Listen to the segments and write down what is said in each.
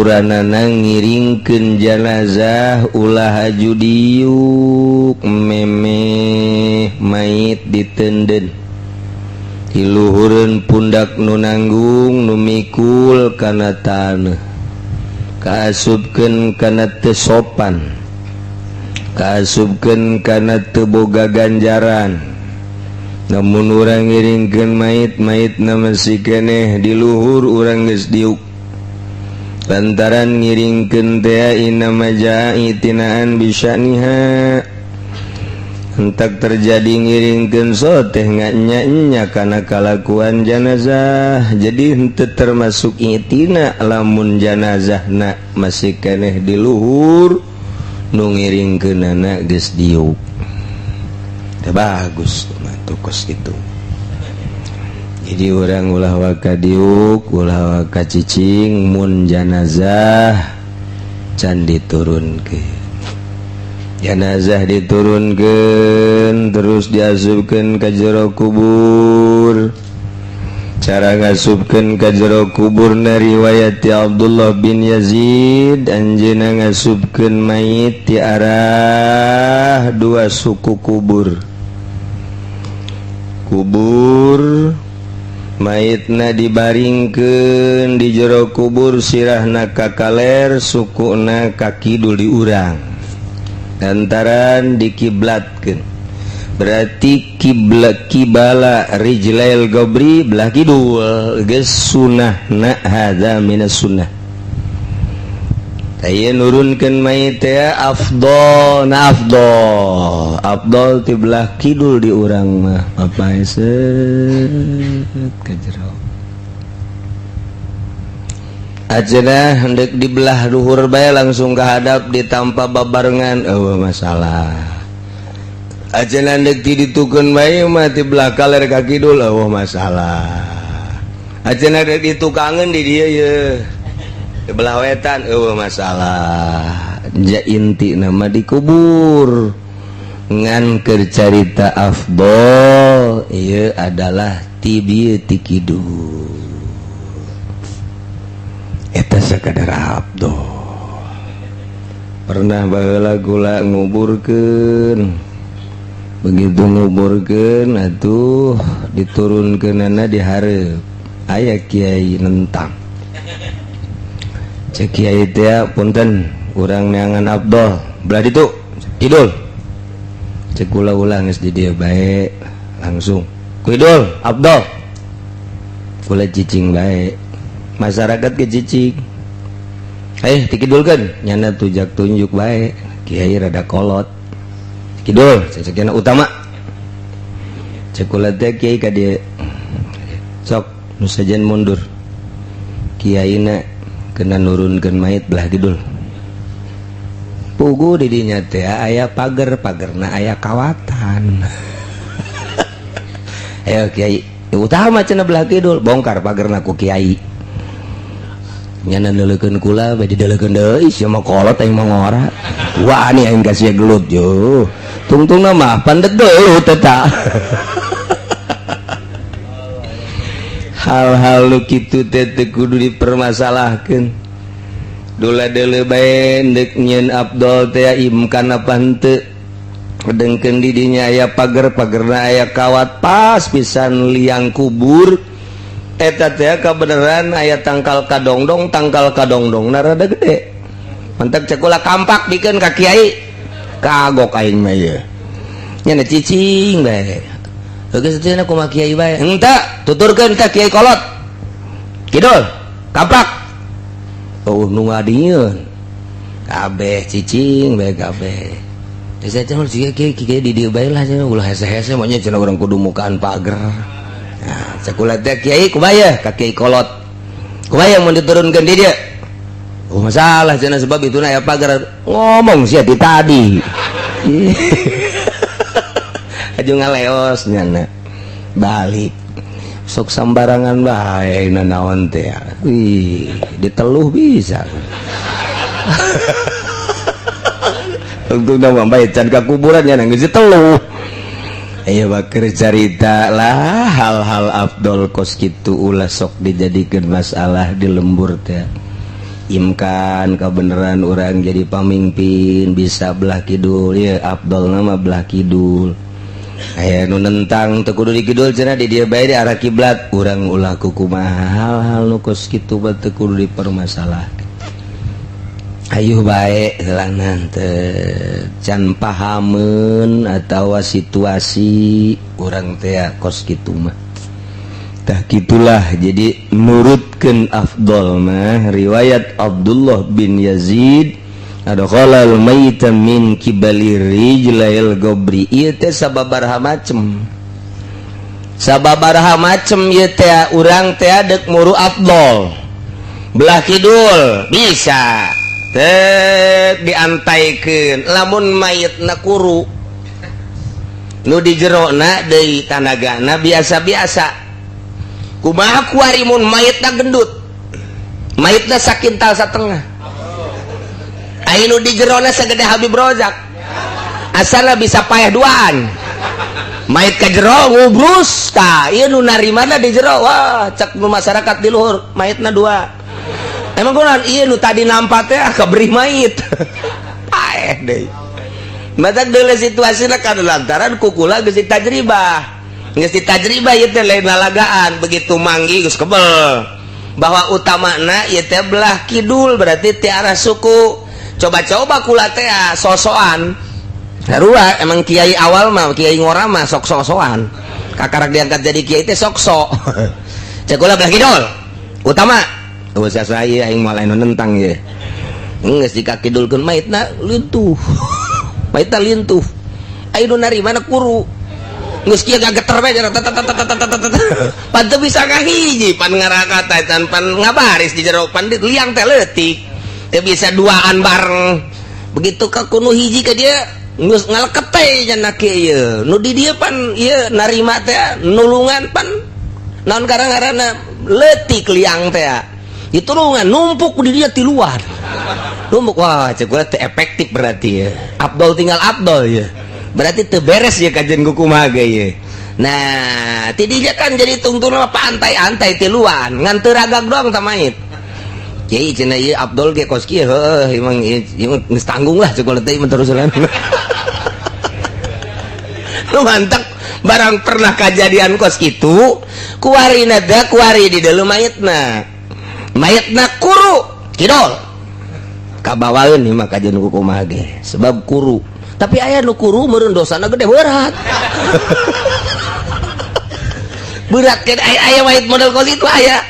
Aturanana ngiringkeun janazah ulah haju diuk, memeh mayit ditenden diluhureun pundak nu nanggung, nu mikul kana taneuh, kaasupkeun kana teu sopan, kaasupkeun kana teu boga ganjaran. Namun urang ngiringkeun mayit, mayitna masih keneh di luhur, urang geus diuk lantaran ngiringkeun teh. Innama jaa i'tinaan bisya'niha, entak terjadi ngiringkeun so teh nganya kana kalakuan janazah, jadi henteu termasuk i'tina lamun janazahna masih keneh di luhur, nu ngiringkeunana geus diuk. Teu bagus mah kos gitu. Jadi urang ulah waka diuk, ulah waka cicing mun janazah can diturunkeun. Janazah diturunkeun, terus diasupkeun ka jero kubur. Cara ngasupkeun ka jero kubur na riwayat ti Abdullah bin Yazid, anjeunna ngasupkeun mayit ti arah dua suku kubur. Kubur mayitna dibaringkeun di jero kubur, sirahna ka kaler, sukuna ka kidul di urang, lantaran dikiblatkeun, berarti kiblat qibala rijlail qabri belah kidul geus sunahna, hadza minas sunnah. Aya nurunkeun mayit teh afdol na, afdol afdol ti belah kidul di urang mah, apa set ka jero. Ajenah hendak di belah luhur bae langsung kehadap ditampa babarengan, euweuh masalah. Ajenah hendak ditukeun bae mah ti belah kaler ka kidul, euweuh masalah. Ajenah dek ditukangeun di dieu ye di belah wetan, euweuh masalah. Ja inti nama dikubur, ngan keur carita afdol ieu adalah ti bieu ti kidul. Eta sakadar afdol. Pernah baheula gula nguburkeun, begitu nguburkeun atuh diturunkeunana di hareup, aya kiai nentang. Cek kiai teh, "Punten, urang neangan afdol belah ditu kidul." Cek kula, "Ulah, geus di dieu bae langsung kidul afdol." Kula cicing bae, masyarakat ke cicing, eh dikidulkeun, nyana tujak tunjuk bae. Kiai rada kolot, "Kidul," cek utama. Cek kula teh, "Kiai, ka dieu sok nu sejen mundur." Kiaina kena nurunkeun mayit belah kidul. Pugu di dinya teh aya pager, pagerna aya kawatan. "Ayo kiai utama," cenah, "belah kidul." Bongkar pagerna ku kiai. Nyana neuleukeun kula bae, dideulekeun deui, "Sia mah kolot, aing mah ngora, wani aing ka sia gelut." Yo tungtungna mah pandet gelut eta. Hal-hal nu kitu teh teu kudu dipermasalahkeun. Dula deuleu bae deuk nyieun afdol teh imkan apa henteu. Dengkeun di dinya aya pager, pagerna aya kawat, pas pisan liang kubur eta teh kabeneran aya tangkal kadongdong, tangkal kadongdong na rada gede. Mantak cek kula, "Kampak bikeun ka kiai, kagok aing mah ieu." Nya cicing bae. Geus teh kumaha kiai bae henteu tuturkeun ka kiai kolot, "Kidul kampak." Oh, nu ngadieun kabeh cicing bae kabeh. Saya cenah kiai, kiai di dieu bae lah cenah, ulah hese-hese mah nya cenah, urang kudu mukaan pager. Nah, cek kula teh, "Kiai, kumaha ka kiai kolot, kumaha mun diturunkeun di dieu?" "Oh, masalah," cenah, "sebab itu aya pagar." "Ngomong sia ti tadi." Aju ngaleos nyana balik sok sambarangan bae nanaon teh. Wih, diteluh bisa. Untung mah bae can ka kuburan nya geus diteluh. Ayo bakar carita lah, hal-hal afdol kos kitu ulah sok dijadikan masalah di lembur teh. Imkan kebenaran orang jadi pamimpin bisa belah kidul ya, Abdul nama belah kidul. Aya nu nentang teu kudu di kidul cenah, di dieu bae di arah kiblat. Urang ulah kukumaha, hal-hal nu kos kitu mah teu kudu dipermasalahkeun. Ayo bae heulanan teh can pahameun atawa situasi urang teh kos kitu mah. Tah, gitulah. Jadi nurutkeun afdol mah riwayat Abdullah bin Yazid, adkhalal mayyita min qibali rijlail gobri. Ieu teh sababaraha macem, sababaraha macem ieu teh. Urang teh dek muru afdol belah kidul bisa teh diantaikeun lamun mayitna kuru, nu di jerona deui tanagana biasa-biasa. Kumaha kuari mun mayitna gendut, mayitna sakintal satengah, aya nu di jerona sagede Habib Rozak, asalna bisa payah duaan mayit ka jero ngubrus. Tah, ieu nu narimana di jero, wah, cek nu masyarakat di luhur, mayitna dua. Emang kunaon ieu nu tadi nampak teh kaberi mayit paeh deui. Matak deuleu situasina kan lantaran kukula geus tajribah, geus tajribah ieu teh, lain lalagaan. Begitu manggi geus kebel bahwa utamana ieu teh belah kidul, berarti ti arah suku. Coba-coba kula teh sosoan sarua. Emang kiai awal mah, kiai ngora mah sok sosoan, kakarak diangkat jadi kiai teh sok sok. Cek kula belah kidul utama. Usah saya aing moal anu nentang ye. Geus dikakidulkeun, maitna lintuh, maitna lintuh. Ayo nu narima kuru, geus kieu gageter bae, pan teu bisa ngahiji, pan ngarakata pan ngabaris di jero, pan liang teh leutik, teu bisa duaan bareng. Begitu ka kuno hiji ka dia geus ngaleket teh nya kieu nu di dieu, pan ieu narima teh nulungan, pan naon karang-karana leutik liang teh, ditulungan numpuk di dia tiluan numpuk. Wah, cek gua teh efektif berarti ya, Abdul tinggal Abdul ya, berarti teu beres ya kajian kumaha ge ye. Nah, tidinya kan jadi tungtung pantai-antai tiluan ngan teu ragag doang ta mayit. Kiai cenah ieu Abdul ge kos kieu, heuh, emang ieu geus tanggung lah, cek teh terus lain. Lu mantap barang pernah kejadian kos kitu kuari nada kuari di dalam mayitna, mayitna kuru, kidol kabawaeun ieu mah kajian kumaha ge sebab kuru. Tapi aya nu kuru meureun dosana gede, berat berat kan. Aya, aya mayit model kos itu, aya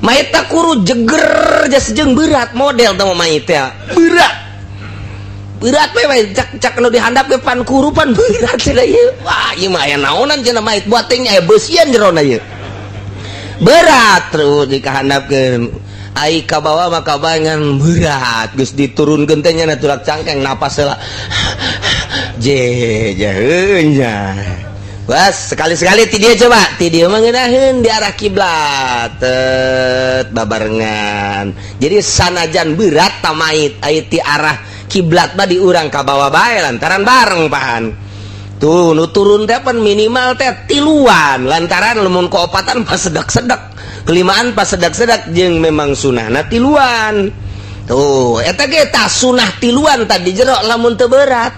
mayit tak kuru jeger jas jeung berat model teh mayit teh berat berat we mayit. Cak cak nu dihandap ge pan kuru, pan berat cenah ieu. Wah, ieu mah aya naonan cenah mayit, buat teh aya beusian jerona ieu, berat. Terus dikahandapkeun ai ka bawah maka kabangan berat, geus diturunkeun teh nya tulak cangkeng, napas heula je jaheunya. Was sekali-sekali ti dia coba ti dia mah ngeunaheun di arah kiblat tet babarengan. Jadi sanajan berat tamait ai ti arah kiblat mah di urang ka bawah bae lantaran bareng pahan. Tuh nu turun teh pan minimal teh tiluan, lantaran lamun keopatan pas sedak-sedak, kelimaan pas sedak-sedak, jeung memang sunahna tiluan. Tuh eta ge tah sunah tiluan tadi jero lamun teu berat.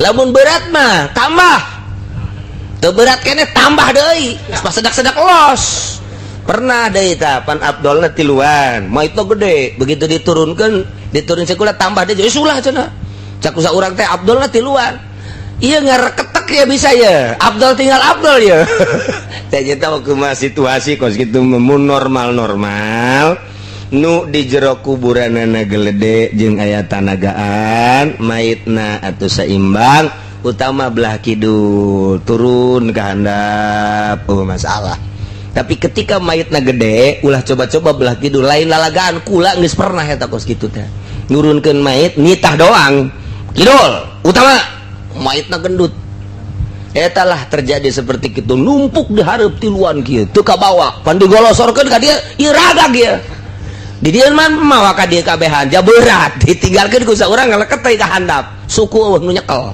Lamun berat mah tambah, teu berat kene tambah deui pas sedak-sedak los. Pernah deui tah pan Abdulna tiluan, mah itu gede, begitu diturunkan diturun sekolah tambah deui sulah cenah. Cak urang teh Abdulna tiluan, iya ngareketek ya bisa ya, Abdul tinggal Abdul ya. Saya tahu kumaha situasi kos gitu. Mun normal normal nu di jero kuburanana gelede jeung aya tanagaan mayitna atau seimbang, utama belah kidul, turun ke handap, oh masalah. Tapi ketika mayitna gede, ulah coba-coba belah kidul, lain lalagaan. Kula geus pernah eta kos kitu teh nurunkeun mayit, nitah doang kidul utama, mayitna gendut. Etalah terjadi seperti itu, numpuk di hareup tiluan kieu teu kabawa, pan digolosorkeun ka dieu ieu ragag ieu. Di dieu mah mawa ka dieu kabehan ja berat, ditinggalkeun ku saurang ngaleket teh ka handap, suku eueuh nu nyekel.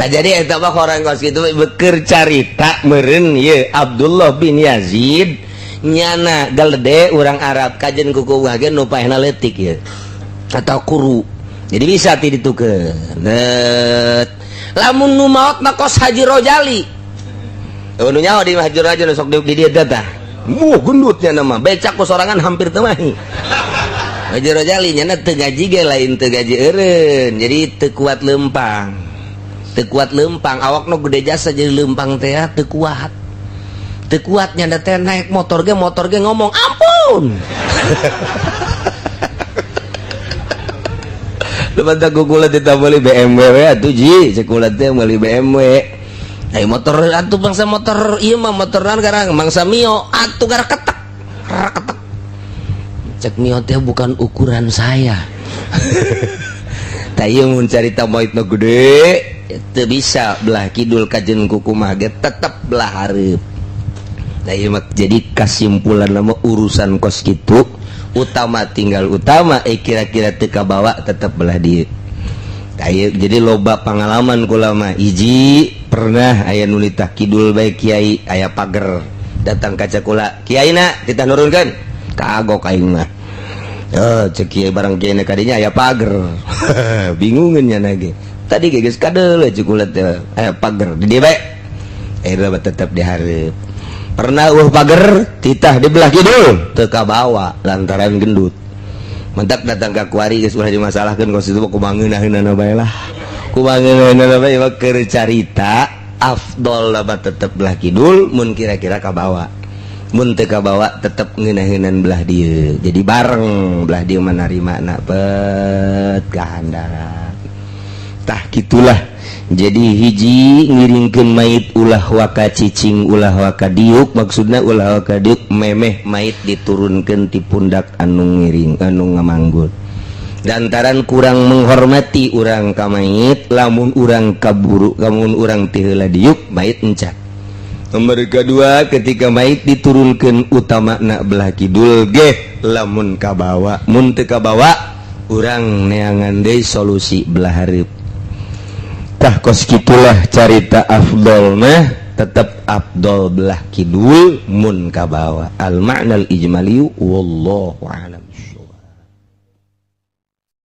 Nah, jadi eta mah orang kos kitu beker carita meureun ieu Abdullah bin Yazid. Nyana galede urang Arab kajen kuku ge nu paehna leutik ieu atau kuru. Jadi bisa ti ditukeun. Lamun nu maot mah kos Haji Rojali. Nu nyaho di Haji Rojali sok diuk di dieu teh tah. Muh gendutnya nama becak ku sorangan hampir teu mahi. Haji Rojali nyana teu gaji ge lain teu gaji eureun. Jadi teu kuat lempang. Teu kuat lempang awak nu gede jasa jadi lempang teh teu kuat. Teu kuat nyana teh naik motor ge ngomong ampun. Lu kula ditambali BMW atuh ji, cek kula teh meuli BMW. Ai motor atuh bangsa motor ieu mah motor naon garang mangsa Mio atuh gara ketek. Ketek. Cek Mio teh bukan ukuran saya. Tah ieu mun carita maot nu gede teu bisa belah kidul kajen kukumaha ge tetep belah hareup. Nah ieu mah jadi kasimpulan nama urusan kos kitu utama tinggal utama kira-kira teu kabawa tetep belah dieu. Jadi loba pengalaman kula mah hiji pernah aya nu nitah kidul bae kiai aya pager datang ka cakula kiai na kita nurunkeun kagok aing mah. Oh, cek kiai barang kiai kadinya aya pager. Bingungeun nya ge. Tadi ge geus kadeuleu cek kula teh aya pager di dieu bae. Tetep dihareup. Pernah pager titah di belah kidul teu kabawa lantaran gendut. Mentak datang ka kuari geus ulah dimasalahkeun kos itu kumaha ngeunaheunana bae lah. Kumaha ngeunaheunana bae mah keur carita afdol mah tetep belah kidul mun kira-kira kabawa. Mun teu kabawa tetep ngeunaheunnan belah dieu. Jadi bareng belah dieu mah narimana pet kahandaran. Tah kitulah. Jadi hiji ngiringkeun mayit ulah waka cicing ulah waka diuk, maksudna ulah waka diuk memeh mayit diturunkeun ti pundak anu ngiring anu ngamanggul. Lantaran kurang menghormati urang ka mayit lamun urang kaburu lamun urang ti heula diuk mayit encat. Nomor kedua ketika mayit diturunkeun utamana belah kidul ge lamun kabawa mun teu kabawa urang neangan deui solusi belah hareup. Tah kos kitulah carita afdol mah tetep afdol belah kidul mun kabawa. Al ma'nal ijmali wallahu a'lam.